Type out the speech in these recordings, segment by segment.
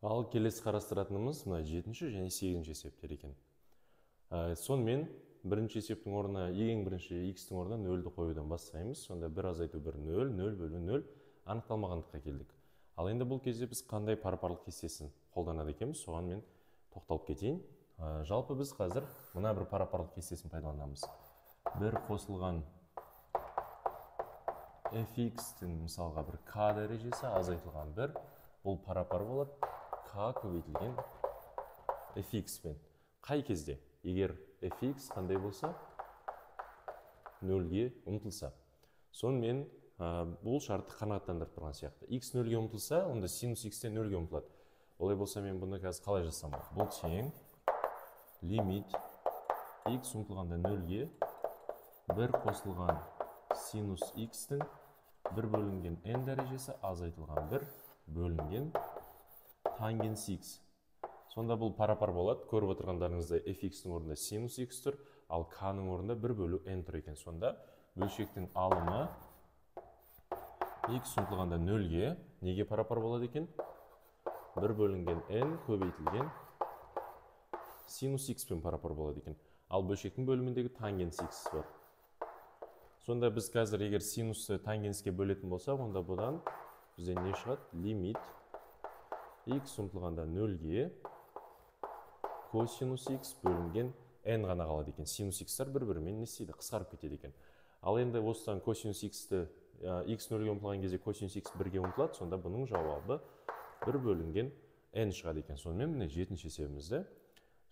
Ал келесі қарастыратынымыз мына 7-ші және 8-ші есептер екен. Сонымен бірінші есептің орнына, ең бірінші x-тің орнына 0-ді қоюдан бастаймыз. Сонда 1 азайту 1 0, 0 бөлу 0 анықталмағандыққа келдік. Ал енді бұл кезде біз қандай парапарлық кестесін қолданады екенбіз, соған мен тоқталып кетейін. Жалпы біз қазір мына бір парапарлық кестесін пайдаланамыз. 1 қосылған fx-тің мысалға бір k дәрежесі азайтылған 1, бұл парапар болады k көбейтілген fx-пен. Қай кезде? Егер fx қандай болса, 0-ге ұмтылса. Сонымен бұл шартты қанағаттандырып тұрған сияқты. X 0-ге ұмтылса, онда синус x-тен 0-ге ұмтылады. Олай болса, мен бұны қазір қалай жазсам болады? Бұл тең лимит x ұмтылғанда 0-ге 1 қосылған синус x-тің 1 бөлінген n дәрежесі азайтылған 1 бөлінген тангенс x. Сонда бұл парапар болады. Көріп отырғандарыңыздай fx-тің орнында синус x тұр, ал k-ның орнында 1 бөлу n тұр екен. Сонда бөлшектің алымы x ұмтылғанда 0-ге неге парапар болады екен? 1 бөлінген n көбейтілген синус x-пен парапар болады екен. Ал бөлшектің бөліміндегі тангенс x бар. Сонда біз қазір егер синусты тангенске бөлетін болсақ, онда бұдан бізде не шығады? Лимит x ұмтылғанда 0-ге косинус x бөлінген n ғана қалады екен. Синус x-тар бір-бірімен не істейді? Қысқарып кетеді екен. Ал енді осыдан косинус x-ті, x 0-ге ұмтылған кезде косинус x 1-ге ұмтылады, сонда бұның жауабы 1 бөлінген n шығады екен. Сонымен міне 7-ші есебімізді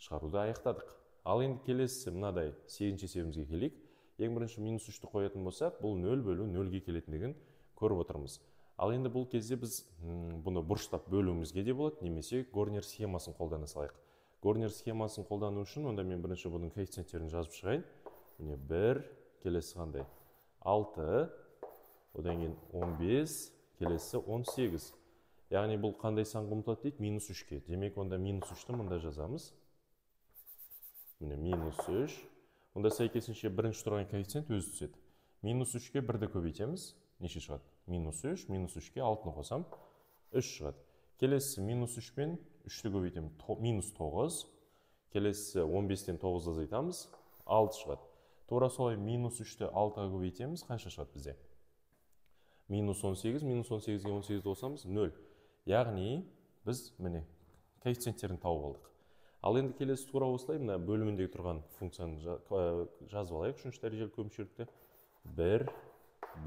шығаруды аяқтадық. Ал енді келесі мынадай 8-ші есебімізге келейік. Ең бірінші минус 3-ті қоятын болсақ, бұл 0 бөлу 0-ге келетіндігін көріп отырмыз. Ал енді бұл кезде біз бұны бұрыштап бөлуімізге де болады, немесе Горнер схемасын қолдана салайық. Горнер схемасын қолдану үшін онда мен бірінші бұның коэффициенттерін жазып шығайын. Міне 1, келесі қандай? 6, одан кейін 15, келесі 18. Яғни бұл қандай санға ұмтылады дейді? Минус 3-ке. Демек, онда минус 3-ті мұнда жазамыз. Міне минус 3. Онда сәйкесінше бірінші тұрған коэффициент өзі түседі. Минус 3-ке 1-ді көбейтеміз. Неше шығады? Минус 3, минус 3-ке 6-ны қосам, 3 шығады. Келесі минус 3 пен 3-ті көбейтемін, минус 9. Келесі 15-тен 9 азайтамыз, 6 шығады. Тура солай минус 3-ті 6-ға көбейтеміз, қанша шығады бізде? Минус 18, минус 18-ге 18-ді қосамыз, 0. Яғни біз міне коэффициенттерін тауып алдық. Ал енді келесі тура осылай мына бөліміндегі тұрған функцияны жазып алайық. Үшінші дәрежелі көпшілікті 1,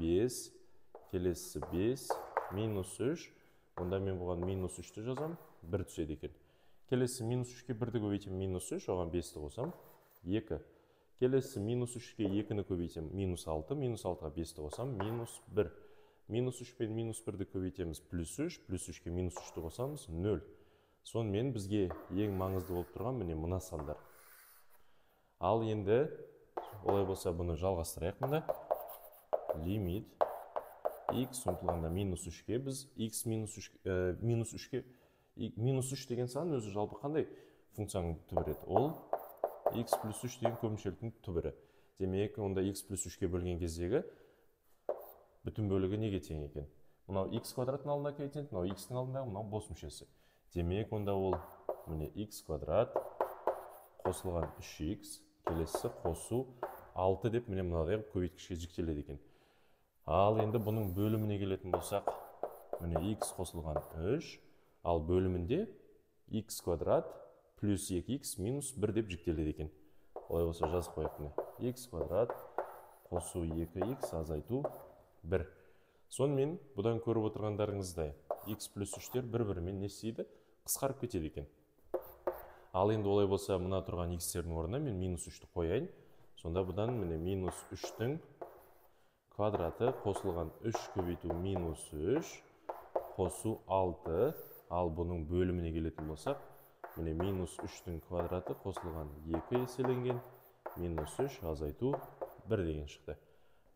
5, келесі 5, минус 3. Онда мен бұған минус 3-ті жазам, 1 түседі екен. Келесі минус 3-ке 1-ді көбейтем, минус 3, оған 5-ті қосам, 2. Келесі минус 3-ке 2-ні көбейтем, минус 6, минус 6-ға 5-ті қосам, минус 1. Минус 3 пен минус 1-ді көбейтеміз, плюс 3, плюс 3-ке минус 3-ті қосамыз, 0. Сонымен бізге ең маңызды болып тұрған міне мына сандар. Ал енді олай болса бұны жалғастырайық мында. Лимит x ұмтылғанда минус 3-ке біз x минус 3, минус 3-ке, минус 3 деген сан өзі жалпы қандай функцияның түбірі еді? Ол x плюс 3 деген көпшіліктің түбірі. Демек, онда x плюс 3-ке бөлген кездегі бүтін бөлігі неге тең екен? Мынау x квадраттың алдында коэффициент, мынау x-тің алдындағы, мынау бос мүшесі. Демек, онда ол міне x квадрат қосылған 3x, келесі қосу 6 деп міне мынадай қылып көбейткішке жіктеледі екен. Ал енді бұның бөліміне келетін болсақ, міне x қосылған 3, ал бөлімінде x квадрат плюс 2x минус 1 деп жіктеледі екен. Олай болса жазып қояйық міне. X квадрат қосу 2x азайту 1. Сонымен бұдан көріп отырғандарыңыздай x плюс 3-тер бір-бірімен не істейді? Қысқарып кетеді екен. Ал енді олай болса мына тұрған x-тердің орнына мен минус 3-ті қояйын. Сонда бұдан міне минус 3-тің квадраты қосылған 3 көбейту минус 3 қосу 6. Ал бұның бөліміне келетін болсақ, міне минус 3-тің квадраты қосылған 2 еселенген минус 3 азайту 1 деген шықты.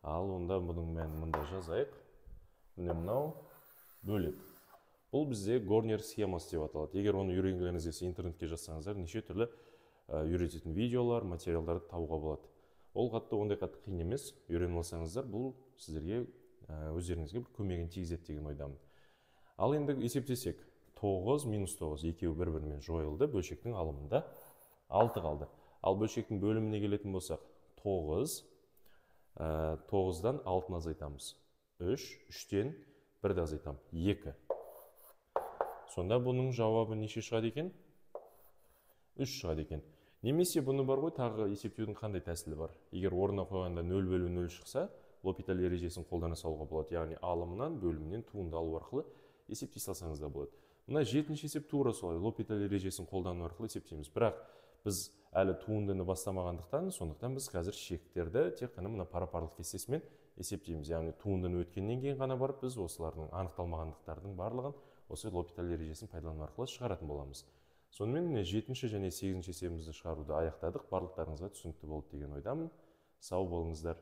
Ал онда бұның мәнін мында жазайық. Міне мынау бөлек. Бұл бізде Горнер схемасы деп аталады. Егер оны үйренгілеріңіз келсе, интернетке жазсаңыздар, неше түрлі үйрететін видеолар, материалдарды табуға болады. Ол ондай қатты қиын емес. Үйреніп алсаңыздар, бұл сіздерге өздеріңізге бір көмегін тигізеді деген ойдамын. Ал енді есептесек, 9 минус 9 екеуі бір-бірімен жойылды, бөлшектің алымында 6 қалды. Ал бөлшектің бөліміне келетін болсақ, 9, 9-дан 6-ны азайтамыз. 3, 3-тен 1-ді азайтамын, 2. Сонда бұның жауабы неше шығады екен? 3 шығады екен. Немесе бұны бар ғой, тағы есептеудің қандай тәсілі бар? Егер орнына қойғанда 0 бөлу 0 шықса, Лопиталь ережесін қолдана салуға болады. Яғни алымынан, бөлімінен туынды алу арқылы есептей салсаңыз да болады. Мына жетінші есеп тура солай, Лопиталь ережесін қолдану арқылы есептейміз. Бірақ біз әлі туындыны бастамағандықтан, сондықтан біз қазір шектерді тек қана мына пара-парлық кестесімен есептейміз. Яғни туындыны өткеннен кейін ғана барып біз осылардың анықталмағандықтардың барлығын осы Лопиталь ережесін пайдалану арқылы шығаратын боламыз. Сонымен міне жетінші және сегізінші есебімізді шығаруды аяқтадық. Барлықтарыңызға түсінікті болды деген ойдамын. Сау болыңыздар.